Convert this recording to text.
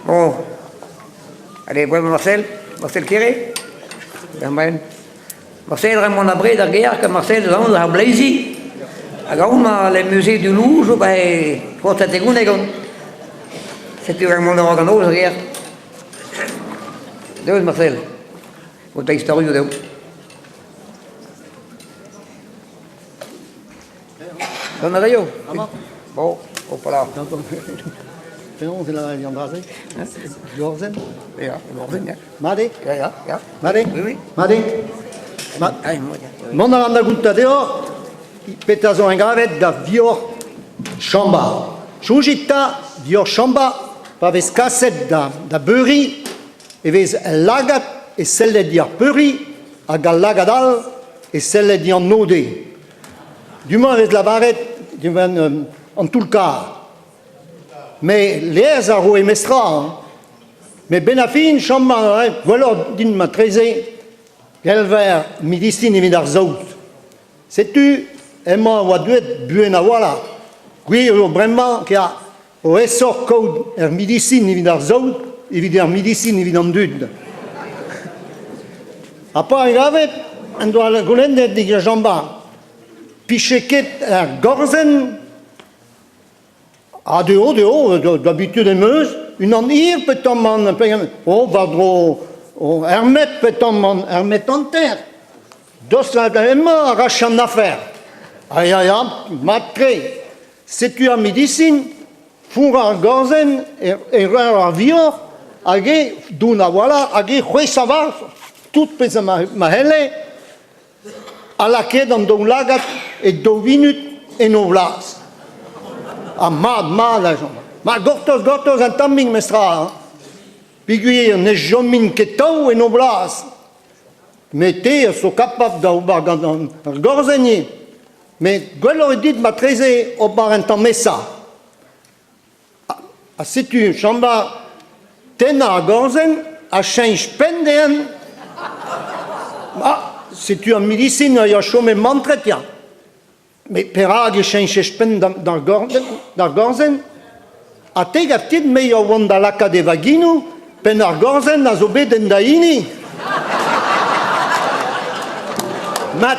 Bon, allez, bremañ Marcel, Marcel Kere, Bremañ. Marcel Raymond Abré d'ar gêr, ka Marcel zo aon ar bleizi, hag aon ma le musée du Loup zo ba e Port-Saint-Egouneg on. Setu Raymond a ra gant noz ar gêr. Deus Marcel, o da istorioù deomp. Dont a raio Bon, hopala. Penaos e lavaret an dra-se Gorzenn Ya, gorzenn, ya. Mat eo Ya, ya, ya. Mat eo Oui, oui. Mat eo Mont a ran da gontañ deoc'h petra zo engravet da vioc'h Chamba. Soñjit 'ta, vioc'h Chamba, pa vez kaset da, da beuriñ, e vez el lagad e sellet di ar peuriñ hag al lagad all e sellet di an ode. Du-mañ e vez lavaret diwar an toull-karr. Met laezh a roe mestra hein. Met 'benn ar fin chom a rae gwelloc'h din matreze gelver medisin evit ar saout. Setu hemañ a oa deuet buan a-walc'h. Gwir eo bremañ kea o aesoc'h kaout ur medisin evit ar saout evit ur medisin evit an dud. Ha pa en gavet en doa goulennet digant Jean-Bart 'pije ket ar gorzenn Ha dezho, dezho, d'habitude em eus unan hir petamant, oh, war-dro oh, ur metr petamant, ur metr hanter. Dost hemañ a rach an afer. Ah ya, ya, mat-tre. Setu ar medisin, fourrañ ar gorzenn, e roer ar vioc'h, hag e don a-walc'h, hag e c'hwezh a-walc'h, tout pezh ma c'helle, ha lakaet an daoulagad e daou vinut en o vlaz. Ha mat, mat a chom. Ma gortoz, gortoz un tammig mestra, hein. Peogwir ne chomin ket tav en o blaz. Met te a zo kapabl da ober gant ar gorzenn ivez. Met gwelloc'h eo dit matreze ober un tamm esa. Ha setu Chamba tennañ ar gorzenn ha cheñch penn dezhañ. Ah, setu ar medisin a ya chomet mantret ya. Met perak e cheñchez penn d'ar gorzenn? Ha te gav ket me a oan da lakaat e vaginoù penn ar gorzenn a zo bet en da hini? Mat.